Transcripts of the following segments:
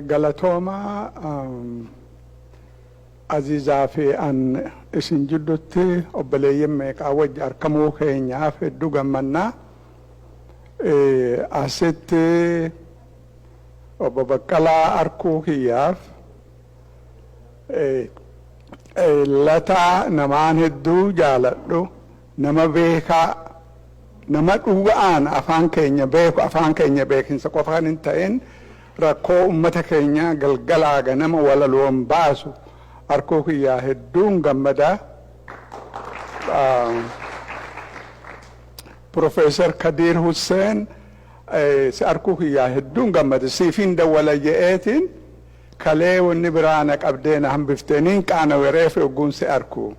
Galatooma, Aziizaa fi an isin jiddutti obboleeyyan meeqaa wajji arkamuu keenyaaf hedduu gammannaa. Asitti obbo Baqqalaa arkuu kiyyaaf, Lataa namaan hedduu jaaladhu, nama beekaa, nama dhuga'aan afaan keenya beeku, afaan keenya beekinsa qofa kan hin ta'in rakkoo ummata keenya galgalaa ganama walaloon baasu arkuu kiyyaa hedduun gammadaa. Profeesar Kadiir Husseen, si arkuu kiyyaa hedduun gammada. Siifin dawwala je'eetiin kalee wanni biraa na qabdee na hambiftee niin qaanawe reefi ogguun si arku.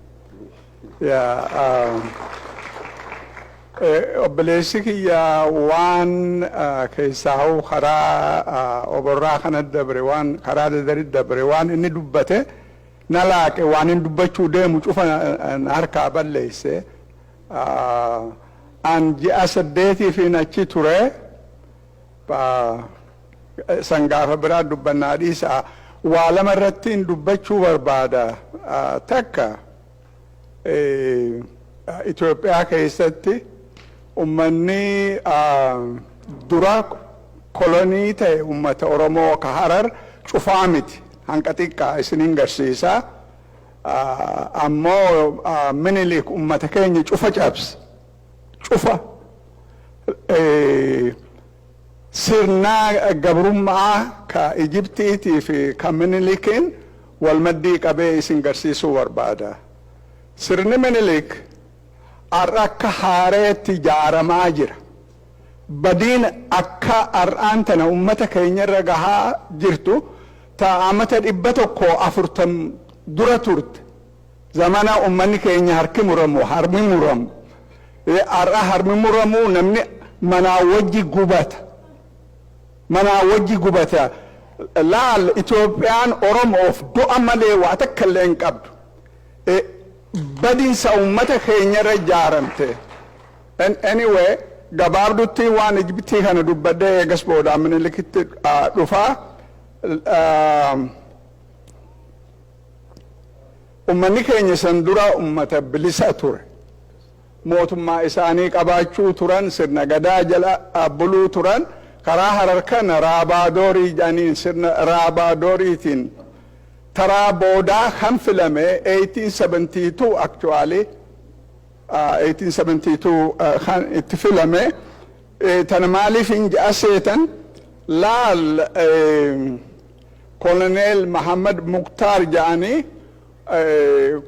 Obboleessi kiyya waan keessaahuu karaa oborraa kana dabre, waan karaa dadari dabre, waan inni dubbate na laaqe, waan inni dubbachuu deemu cufa na harkaa balleesse. An ji'a 8f achi ture. San gaafa biraa dubbannaa dhiisa. Waa lama irratti dubbachuu barbaada. Takka, Itoophiyaa keessatti ummanni dura kolonii ta'e ummata Oromoo ka Harar cufaa miti, hanqa xiqqaa isinin garsiisa. Ammoo Minilik ummata keenya cufa cabse. Cufa sirna gabrummaa ka Ijiptiitii fi ka Minilikiin wal maddii qabee isin garsiisuu barbaada. Sirni Minilik har'a akka haareetti ijaaramaa jira. Badiin akka har'aan tana ummata keenya irra gahaa jirtu ta amata 140 dura turte. Zamana ummanni keenya harki muramu, harmi muramu. Har'a harmi muramu, namni manaa wajji gubata. Manaa wajji gubata. Laal, Itoophiyaan Oromoof du'a malee waa takka illee hin qabdu. Badinsa ummata keenya irra ijaaramte. Anyway, gabaabdutti waan Ijiptii kana dubbadhee eegas booda Minilikitti dhufaa. Ummanni keenya san dura ummata bilisa ture. Mootummaa isaanii qabaachuu turan, sirna gadaa jala buluu turan. Karaa Harar kana Raabaadorii jedhaniin, sirna Raabaadoriitiin taraa boodaa kan filame 1872, actually 1872 kan itti filame. Tana maaliif hin ja'a seetan? Laal, Koloneel Mahammad Muktaar jedhanii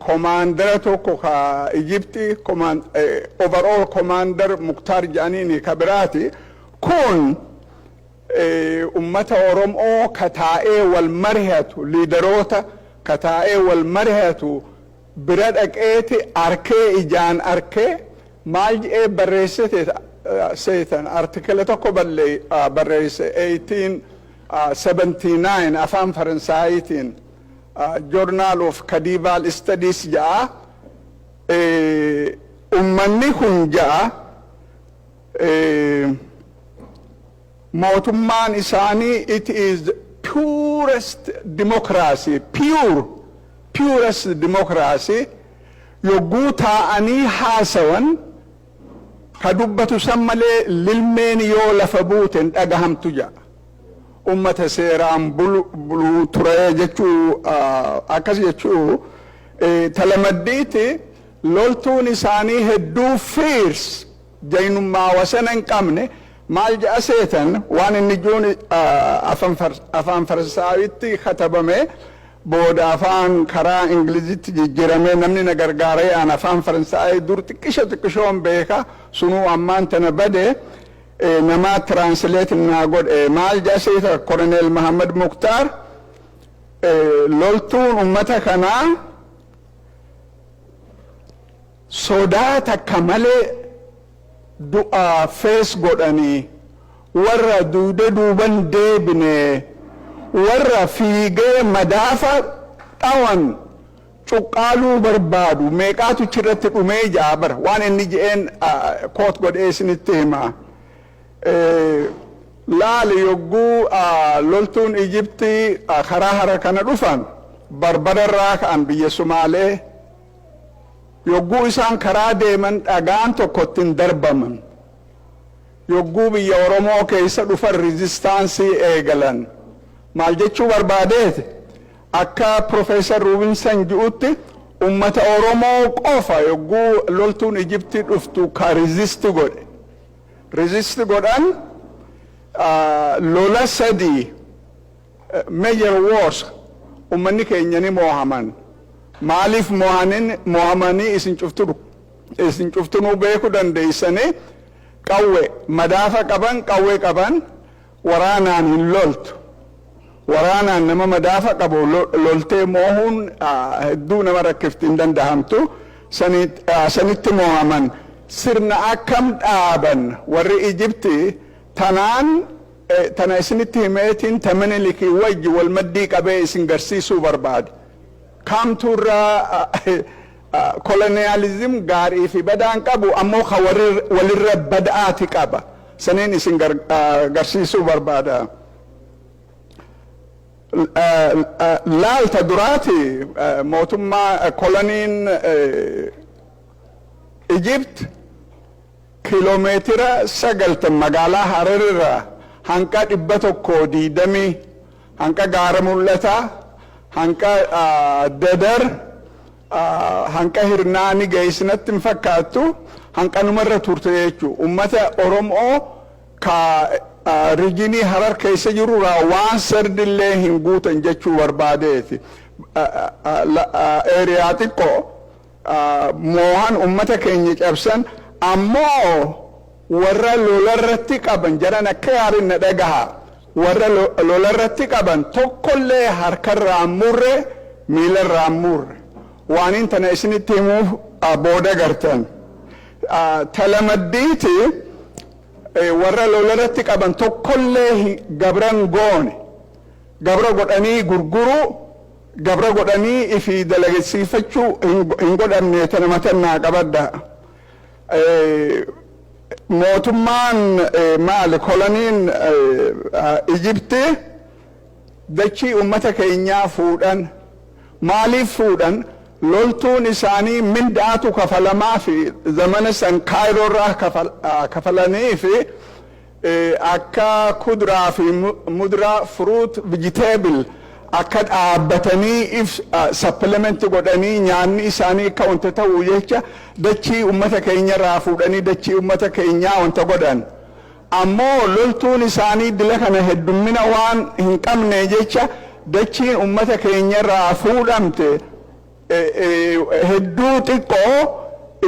commander tokko ka Ijipti, overall commander Muktaar jedhaniini ka biraati. Kun ummata Oromoo ka taa'ee wal marihatu, leaderoota ka taa'ee wal marihatu bira dhaqeeti arkee, ijaan arkee maal jedhee barreessite seetan? Article tokko barreesse 1879 afaan Faransaayaatiin, Journal of Khedivial Studies jedha. Ummanni kun ja'a, mootummaan isaanii it is purest democracy, purest democracy. Yogguu taa'anii haasawan ka dubbatu san malee lilmeen yoo lafa buute hin dhagahamtu ja'a. Ummata seeraan buluu ture jechuu akkas jechuu. Talamaddiiti loltuun isaanii hedduu fierce, jaynummaa wasana hin qabne. Maal ja'a seetan? Waan inni juun afaan Faransaawitti katabame, booda afaan karaa Ingilizitti jijjiirame. Namni na gargaaree, an afaan Faransaayii dur xiqqisho xiqqishoon beeka, sunuu ammaan tana bade, namaa translate naa godhe. Maal ja'a seeta? Koloneel Mahammad Muktaar, loltuun ummata kanaa sodaa takka malee du'aa face godhanii, warra duuda duuban deebine, warra fiigee madaafa dhawan cuqqaaluu barbaadu meeqaatu chirratti dhumee ja'a bara. Waan inni je'een quote godhee isinitti hima. Laali, yogguu loltuun Ijiptii karaa Hara kana dhufan, Barbararraa ka'an, biyya Sumaalee, yogguu isaan karaa deeman dhagaan tokkotti hin darbaman. Yogguu biyya Oromoo keessa dhufan resistance eegalan. Maal jechuu barbaadeeti? Akka Profeesar Ruubinsan ji'utti, ummata Oromoo qofa yogguu loltuun Ijiptii dhuftu ka resist godhe. Resist godhan. Lola sadii, major wars, ummanni keenya ni moohaman. Maaliif moohamanii? Isin cuftunuu beekuu dandeeysanii. Qawwe madaafa qaban, qawwee qaban, waraanaan hin loltu. Waraanaan nama madaafa qabu loltee moohuun hedduu nama rakkifti, hin dandahamtu. Sanitti moohaman. Sirna akkam dhaaban warri Ijipti? Tanaan tana isinitti himeetiin ta Minilikii wajji wal maddii qabee isin garsiisuu barbaade. Kaamtuurraa colonialism gaarii fi badaan qabu ammoo ka walirra bada'aati qaba. Saniin isin garsiisuu barbaada. Laalta duraati, mootummaa koloniin Ijipt kiiloomeetira 90 magaalaa Hararirraa hanqa 120, hanqa Gaara Mul'ataa, hanqa Dadar, hanqa Hirnaani geessinatti hin fakkaattu, hanqanumarra turte jechuu. Ummata Oromoo ka region Harar keessa jirurraa waan sardillee hin guutan jechuu barbaadeeti. Area xiqqoo moohan, ummata keenya cabsan. Ammoo warra lolarratti qaban, jaran akka gaarin na dhagaha, warra lolarratti qaban tokkollee harkarraa murre, miilarraa murre. Waanin tana isinitti himuuf booda gartan. Talamaddiiti, warra lolarratti qaban tokkollee gabran goone. Gabra godhanii gurguruu, gabra godhanii ifi dalagsiifachuu hin godhamne. Tana matannaa qabadda. Mootummaan maali, koloniin Ijipti dachii ummata keenyaa fuudhan. Maaliif fuudhan? Loltuun isaanii mindaatu kafalamaa fi zamana san Kaayiroorraa kafalanii fi akka kuduraa fi muduraa, fruit, vegetable, akka dhaabbatanii if supplement godhanii nyaanni isaanii akka wanta ta'u jecha dachii ummata keenyarraa fuudhanii dachii ummata keenyaa wanta godhan. Ammoo loltuun isaanii dila kana heddummina waan hin qabne jecha dachiin ummata keenyarraa fuudhamte hedduu xiqqoo.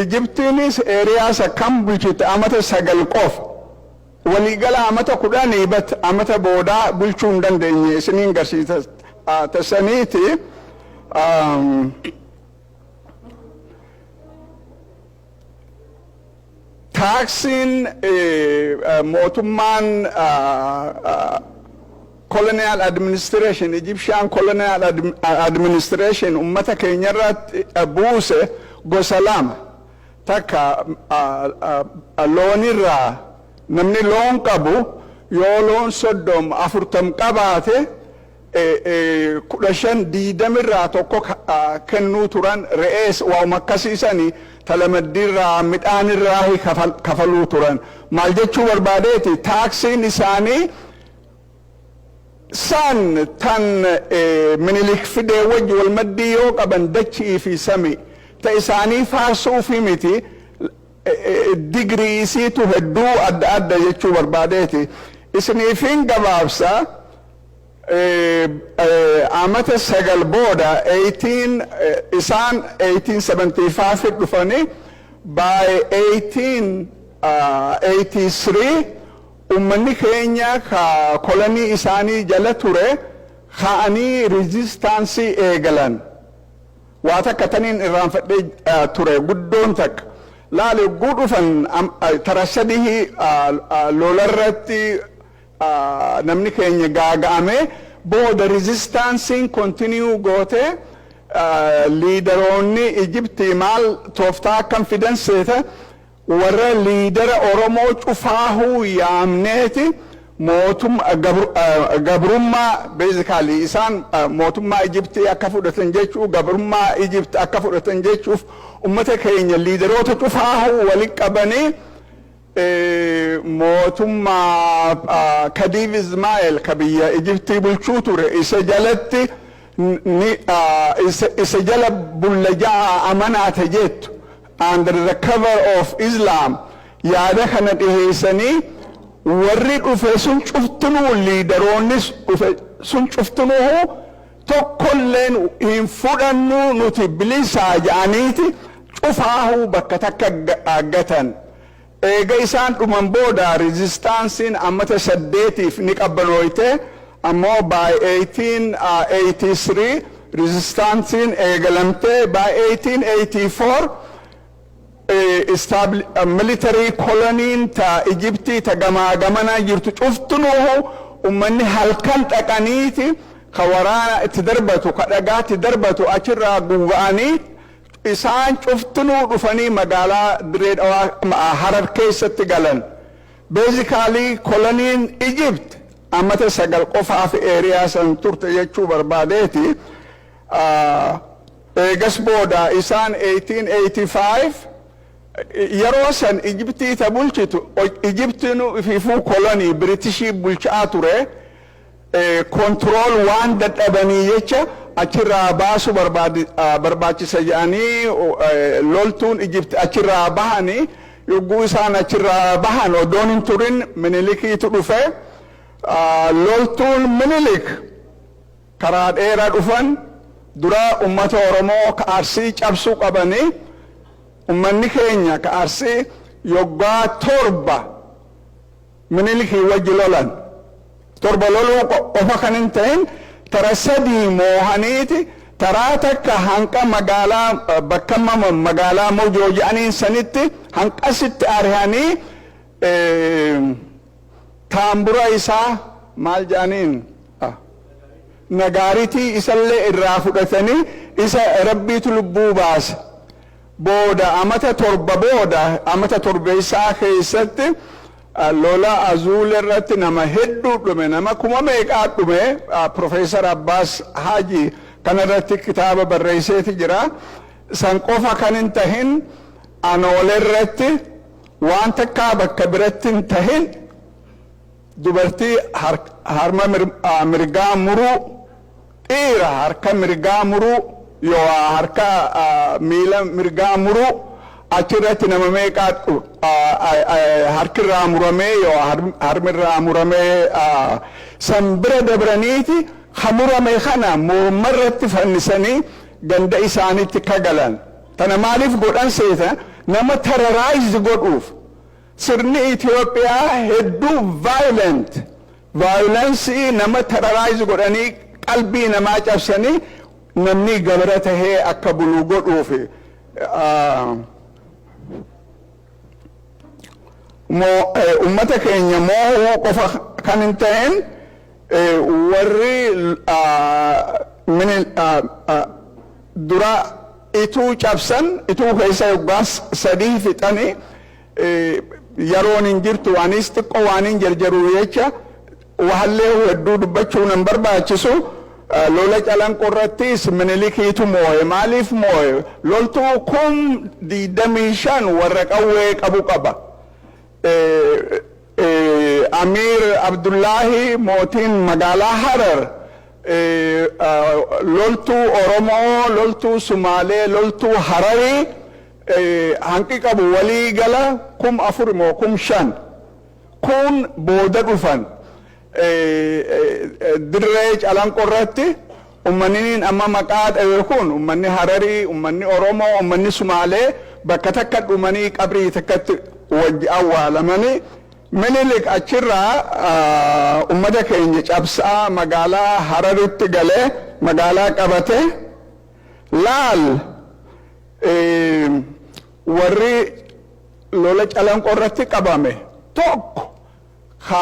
Ijiptiinis areas akkam bulchite? Amata 9 qofa. Waliigala amata 10 bat amata boodaa bulchuu hin dandeenye. Isiniin garsiisa tasaniiti. Taaksiin mootummaan colonial administration, Egyptian colonial administration, ummata keenyarratti buuse gosa lama. Takka loonirraa. Namni loon qabu yoo loon 30 40 qabaate, 15 20rraa tokko kennuu turan. Re'ees waa'uma akkasiisanii talamaddiirraa midhaanirraa kafaluu turan. Maal jechuu barbaadeeti? Taaksiin isaanii san tan Minilik fidee wajji wal maddii yoo qaban dachii fi samii. Ta isaanii faarsuufi miti, digirii isiitu hedduu adda adda jechuu barbaadeeti. Isiniifin gabaabsa. Amata 9 booda, 18 isaan 1875 dhufanii, by 1883 ummanni keenya ka kolonii isaanii jala ture ka'anii resistance eegalan. Waa takka taniin irraanfadhee ture guddoon takka. Laali, yogguu dhufan tara sadii lolarratti namni keenya gaaga'ame. Booda resistanceiin continue goote. Leaderoonni Ijiptii maal tooftaa akkam fidan seeta? Warra leader Oromoo cufaahuu yaamneeti. Mootummaa gabrummaa, basically isaan mootummaa Ijiptii akka fudhatan jechuu, gabrummaa Ijipt akka fudhatan jechuuf ummata keenya leaderoota cufaahuu walitti qabanii mootummaa Kadiv Ismaa'eel ka biyya Ijiptii bulchuu ture isa jalatti ni isa jala bulla ja'a amanaata jettu, under the cover of Islam yaada kana dhiheessanii, warri dhufe sun cuftunuu, leaderoonnis dhufe sun cuftunuu tokkolleen hin fudhannu, nuti bilisaa ja'aniiti cufaahuu bakka takka gatan. Eega isaan dhuman booda resistanceiin ammata 8f ni qabbanooyte. Ammoo by 1883 resistanceiin eegalamte. By 1884 military colonyiin ta Ijiptii ta gamaa gamanaa jirtu cuftunuhu ummanni halkan dhaqaniiti ka waraana itti darbatu, ka dhagaa itti darbatu achirraa guga'anii, isaan cuftunuu dhufanii magaalaa Diree Dhawaa, Harar keessatti galan. Basically colonyiin Ijipt ammata 9 qofaaf area san turte jechuu barbaadeeti. Eegas booda isaan 1885 yeroo san Ijiptii ta bulchitu, Ijiptiin ififuu colony Britishii bulchaa ture, control waan dadhabanii jecha achirraa baasuu barbaachisa jedhanii loltuun Ijipt achirraa bahanii. Yogguu isaan achirraa bahan odoon hin turin Minilikiitu dhufe. Loltuun Minilik karaa dheeraa dhufan. Dura ummata Oromoo ka Arsii cabsuu qabanii. Ummanni keenya ka Arsii yoggaa 7 Minilikii wajji lolan. 7 loluu qofa kan hin ta'in, tara sadii moohaniiti, taraa takka hanqa magaalaa bakka magaalaa Mojoo jedhaniin sanitti hanqasitti ari'anii, taambura isaa maal jedhaniin, nagaaritii isallee irraa fudhatanii, isa Rabbiitu lubbuu baase. Booda amata 7 booda, amata torbeessaa keessatti lola Azuule irratti nama hedduu dhume, nama kuma meeqaa dhume. Profeesar Abbaas Haji kanarratti kitaaba barreesseeti jira. San qofa kan hin tahin, Anoole irratti waan takkaa bakka biratti hin tahin, dubartii harma mirgaa muruu, dhiira harka mirgaa muruu yoo harka miila mirgaa muruu, achirratti nama meeqaa harkirraa muramee yoo harmirraa muramee. San bira dabraniiti ka murame kana mormarratti fannisanii ganda isaanitti kagalan. Tana maaliif godhan seeta? Nama terrorize godhuuf. Sirni Itoophiyaa hedduu violent, violence nama terrorize godhanii qalbii namaa cabsanii namni gabra tahee akka bulu godhuuf. Ummata keenya moo'uu qofa kan hin ta'in, warri dura Ituu cabsan, Ituu keessa yoggaa sadii fixanii, yeroon hin jirtu, anis xiqqoo waan hin jarjaru jecha wahallee hedduu dubbachuu nan barbaachisu. Lola Calanqoo irrattis Minilikiitu moo'e. Maaliif moo'e? Loltuu 25,000 warra qawwee qabu qaba. Amiir Abdullaahi mootiin magaalaa Harar loltuu Oromoo, loltuu Sumaalee, loltuu Hararii hanqi qabu walii gala 4000 moo 5000 kun booda dhufan. Dirree Calanqoo irratti ummanni amma maqaa dhawe kun, ummanni Hararii, ummanni Oromoo, ummanni Sumaalee bakka takka dhumanii qabrii takkatti wajji awwaalamanii. Minilik achirraa ummata keenya cabsaa magaalaa Hararitti galee magaalaa qabate. Laal, warri lola Calanqoo irratti qabame tokko ka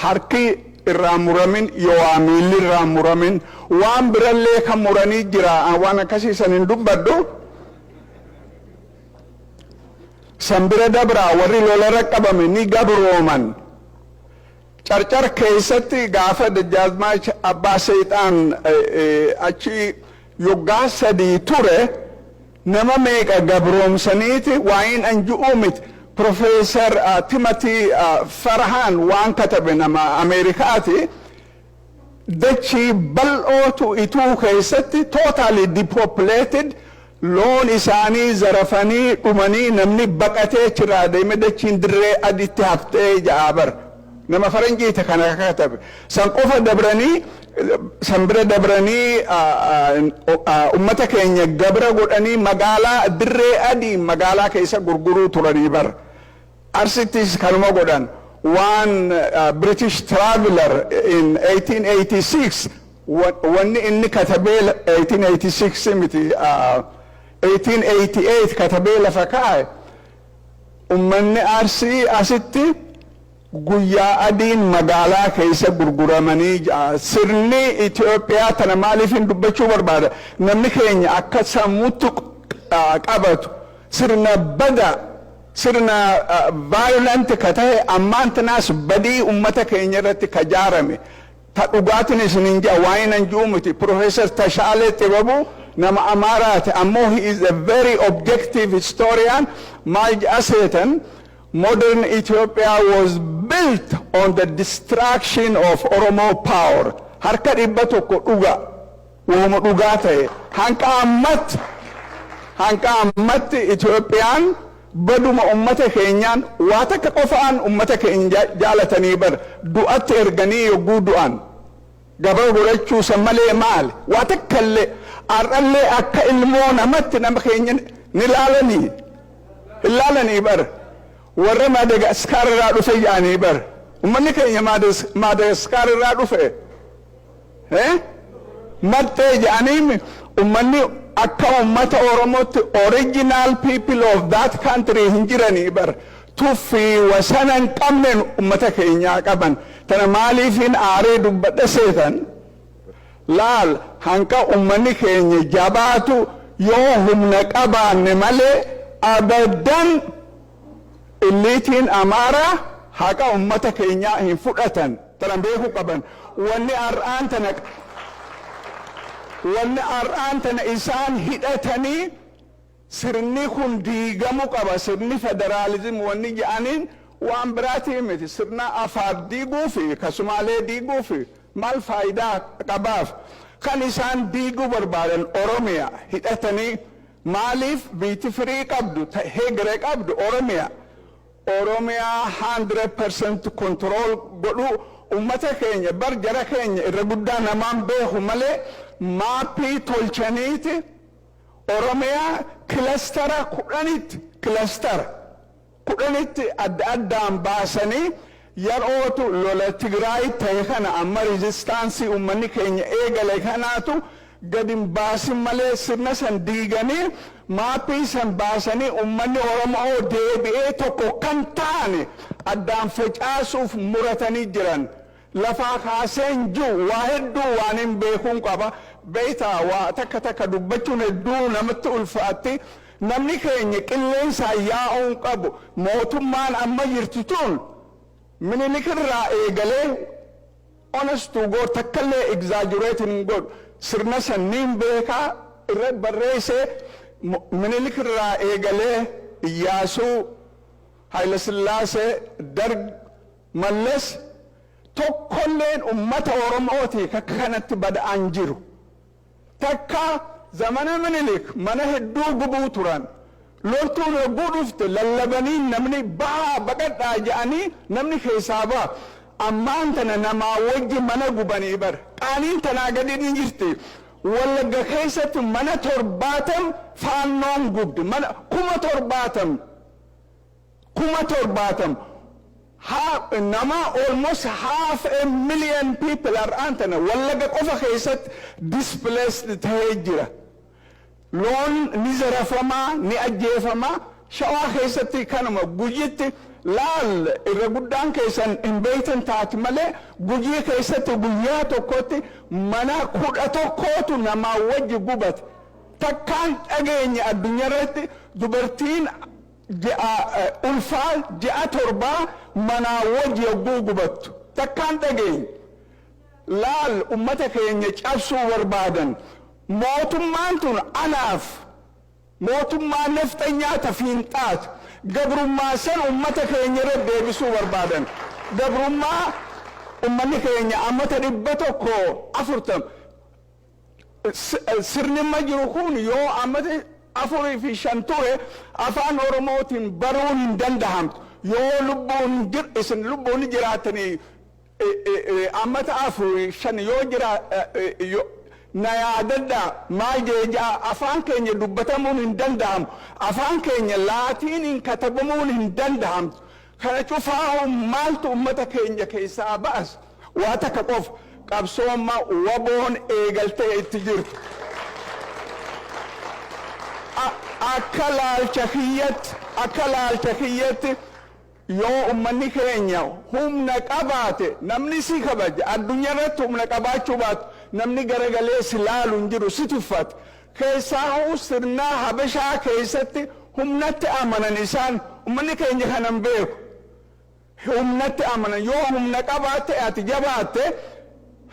harki irraa muramin yoo miilli irraa muramin, waan birallee kan muranii jira, waan akkasii san hin dubbadhu. San bira dabraa warri lolarra qabame ni gabrooman. Carcar keessatti gaafa Dajjaazmaach Abbaa Seexaan achi yoggaa 3 ture, nama meeqa gabroomsaniiti waa'een anju'uu miti. Profeesar Timothy Farhan waan katabe, nama Ameerikaati. Dachii bal'ootu Ituu keessatti totally depopulated, loon isaanii zarafanii dhumanii, namni baqatee achirraa deeme, dachiin Dirree Aditti haftee ja'a bar. Nama faranjiita kana katabe. San qofa dabranii, san bira dabranii, ummata keenya gabra godhanii magaalaa Dirree Adii magaalaa keessa gurguruu turanii bar. Arsittis kanuma godhan. Waan British traveler in 1886 wanni inni katabee, 1886 miti, 1888 katabee lafa kaa'e, ummanni Arsii asitti guyyaa adiin magaalaa keessa gurguramanii. Sirni Itoophiyaa tana maaliif hin dubbachuu barbaada? Namni keenya akka sammuutti qabatu, sirna bada, sirna violent ka ta'e, ammaan tanaas badii ummata keenya irratti ka jaarame. Ta dhugaatiin isinin jaa, waa'ee nan ji'u miti. Professor Tashaalee Xibabuu nama Amaaraati, ammoo he is a very objective historian. Maal ja'a seetan? Modern Ethiopia was built on the destruction of Oromo power. Harka 100 dhuga, wahuma dhugaa ta'e. Hanqa ammatti Itoophiyaan baduma ummata keenyaan. Waa takka qofaan ummata keenya jaalatanii bar, du'atti erganii yogguu du'an gabaa godhachuu san malee maali? Waa takka illee har'allee akka ilmoo namatti nama keenya ni laalanii hin laalanii bar. Warra Maadagaskaar irraa dhufe jedhanii bar. Ummanni keenya Maadagaskaar irraa dhufe maxxee jedhanii. Ummanni akka ummata Oromootti original people of that country hin jiranii bar. Tuffii wasana hin qabneen ummata keenyaa qaban. Tana maaliifin aaree dubbadha seetan? Laal, hanqa ummanni keenya jabaatu yoo humna qabaanne malee, abadan illiitiin Amaaraa haqa ummata keenyaa hin fudhatan. Tana beekuu qaban. Wanni har'aan tana isaan hidhatanii sirni kun diigamuu qaba, sirni federaalizim wanni jedhaniin waan biraatii miti. Sirna Afaar diiguu fi kasumaalee diiguu fi maal faayidaa qabaaf? Kan isaan diiguu barbaadan Oromiyaa hidhatanii. Maaliif? Biitti firii qabdu, heegiree qabdu Oromiyaa. Oromiyaa 100% control godhuu ummata keenya bar. Jara keenya irra guddaa namaan beeku malee, maappii tolchaniiti Oromiyaa cluster 10tti, cluster 10tti adda addaan baasanii, yerootu lola Tigraay ta'e kana, amma resistance uummanni keenya eegale kanaatu gadi hin baasin malee, sirna san diiganii maappii san baasanii uummanni Oromoo deebi'ee tokko kan taane addaan facaasuuf muratanii jiran. Lafaa kaaseen jiru waa hedduu waan hin beekuun qaba. Beeytaa, waa takka takka dubbachuun hedduu namatti ulfaatti. Namni keenya qilleensaan yaa'uun qabu. Mootummaan amma jirtu tun Minilik irraa eegalee, honest to God, takkallee exaggerate hin godhu, sirna sanniin beekaa, irra barreessee. Minilik irraa eegalee, Iyyaasuu, Haayilasillaasee, Darg, Mallas, tokkolleen ummata Oromooti akka kanatti bada'an jiru. Takka zamana Minilik mana hedduu gubuu turan. Loltuun yogguu dhufte lallabanii, namni bahaa, baqadhaa jedhanii, namni keessaa ba'a. Ammaan tana namaa wajji mana gubanii bar. Qaaniin tanaa gadi ni jirti. Wallagga keessatti mana 70 Faannoon gubde. Mana 70,000. 70,000. Nama almost half a million people har'aan tana Wallagga qofa keessatti displaced ta'ee jira. Loon ni zarafamaa, ni ajjeefamaa. Shawaa keessatti kanuma, Gujitti laal, irra guddaan keessan hin beektan taati malee, Gujii keessatti guyyaa tokkotti mana 11tu namaa wajji gubate. Takkaan dhageenye addunyaa irratti dubartiin ji'a ulfaa ji'a 7 manaa wajji yogguu gubattu. Takkaan dhageenye. Laal, ummata keenya cabsuu barbaadan. Mootummaan tun anaaf mootummaa nafxanyaa tafiinxaat. Gabrummaa san ummata keenya irra deebisuu barbaadan. Gabrummaa ummanni keenya ammata 140, sirni amma jiru kun yoo ammata 4 fi 5 ture, afaan Oromootiin baruun hin dandahamtu. Yoo lubbuun isin lubbuun jiraatanii, ammata 4 5 yoo jira, na yaadadha, maal jeejaa, afaan keenya dubbatamuun hin danda'amu, afaan keenya Laatiiniin katabamuun hin danda'amtu. Kana cufaa maaltu ummata keenya keessaa ba'as? Waa takka qofa: qabsooma WBOn eegaltee itti jirtu. Akka laalcha kiyyatti, yoo ummanni keenya humna qabaate, namni si kabaja. Addunyaa irratti humna qabaachuu baatu, namni garagalee si laalu hin jiru, si tuffata. Keessaa sirnaa Habashaa keessatti humnatti amanan isaan. Ummanni keenya kanan beeku, humnatti amanan. Yoo humna qabaatte, ati jabaatte,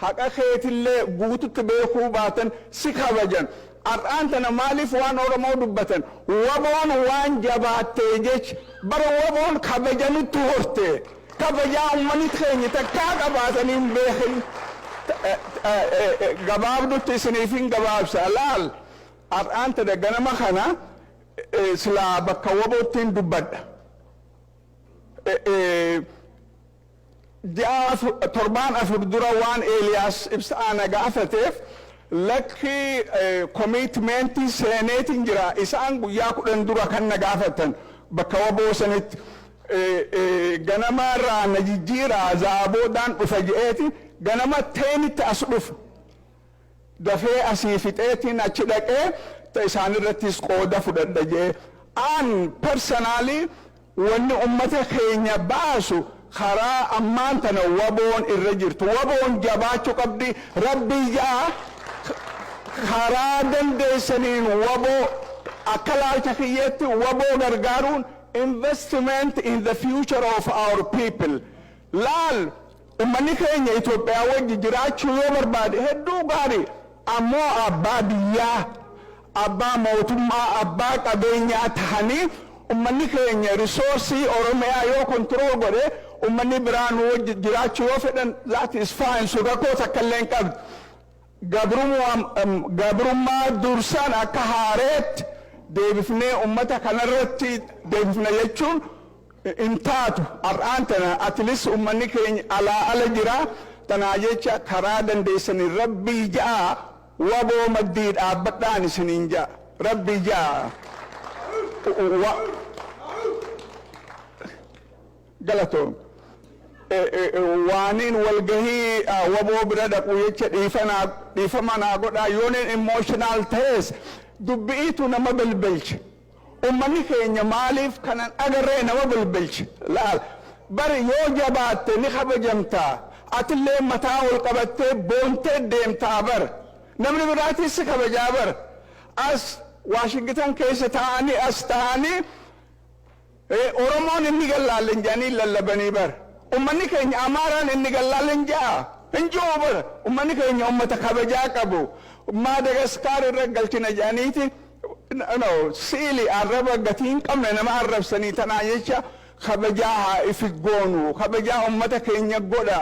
haqa keetillee guututti beekuu baatan, si kabajan. Har'aan tana maaliif waan Oromoo dubbatan? WBOn waan jabaattee jecha. Bara WBOn kabajanutti horte, kabajaa ummanni keenya takkaa qabaatanii hin beekin. Gabaabdutti isiniif hin gabaabsa. Laal, har'aan tana ganama kana silaa bakka WBOttiin dubbadha. Ji'a torbaan 4 dura waan Eeliyaas Ibsaa na gaafateef, lakki, commitmentii seeneetiin jira. Isaan guyyaa 10 dura kan na gaafatan bakka WBO sanitti ganama irraa na jijjiiraa, zaaboodhaan dhufa je'eeti. Ganama 10tti as dhufa, dafee asii fixeetiin achi dhaqee isaan irrattis qooda fudhadha jee. Aan personally, wanni ummata keenya baasu karaa ammaan tana WBOn irra jirtu. WBOn jabaachuu qabdi. Rabbii ja'a, karaa dandeessaniin WBO, akka laalcha kiyyeetti, WBO gargaaruun investment in the future of our people. Laal, ummanni keenya Itoophiyaa wajji jiraachuu yoo barbaade hedduu gaarii, ammoo abbaa biyyaa, abbaa mootummaa, abbaa qabeenyaa tahanii, ummanni keenya resourceii Oromiyaa yoo control godhe, ummanni biraa nu wajji jiraachuu yoo fedhan, that is fine. Sun rakkoo takka illee hin qabdu. Gabrummaa dursaan akka haareetti deebifnee ummata kanarratti deebifna jechuun hin taatu. Har'aan tana at least ummanni keenya alaa ala jira. Tanaa jecha karaa dandeessanii, rabbii ja'a, WBO maddii dhaabbadhaan isiniin ja'a. Rabbii ja'a. Galatoom. Waaniin walgahii WBO bira dhaqu jecha dhiifama naa godhaa. Yooniin emotional ta'es, dubbi'iitu nama belbelche. Ummanni keenya maaliif kanan agarree nama belbelche? Laal, bari yoo jabaatte ni kabajamtaa, atillee mataa ol qabattee boontee deemtaa. Bar namni biraatis si kabajaa. Bar as Waashingitan keessa taa'anii, as taa'anii, Oromoon inni gallaallen jedhanii lallabanii. Bar ummanni keenya Amaaraan inni gallaallen ja'a hin jiru. Bar ummanni keenya ummata kabajaa qabu. Maadagaskaar irra galchina jedhaniiti, no siili, arraba gatii hin qabne nama arrabsanii. Tanaa jecha kabajaa haa ifi goonu, kabajaa ummata keenya godha.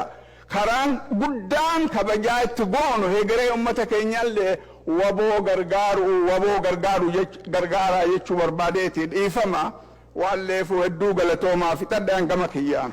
Karaan guddaan kabajaa itti goonu, hegeree ummata keenyallee WBO gargaaru, WBO gargaaru, gargaaraa jechuu barbaadeeti. Dhiifama waan leefu. Hedduu galatoomaa, fixadhaan gama kiyyaan.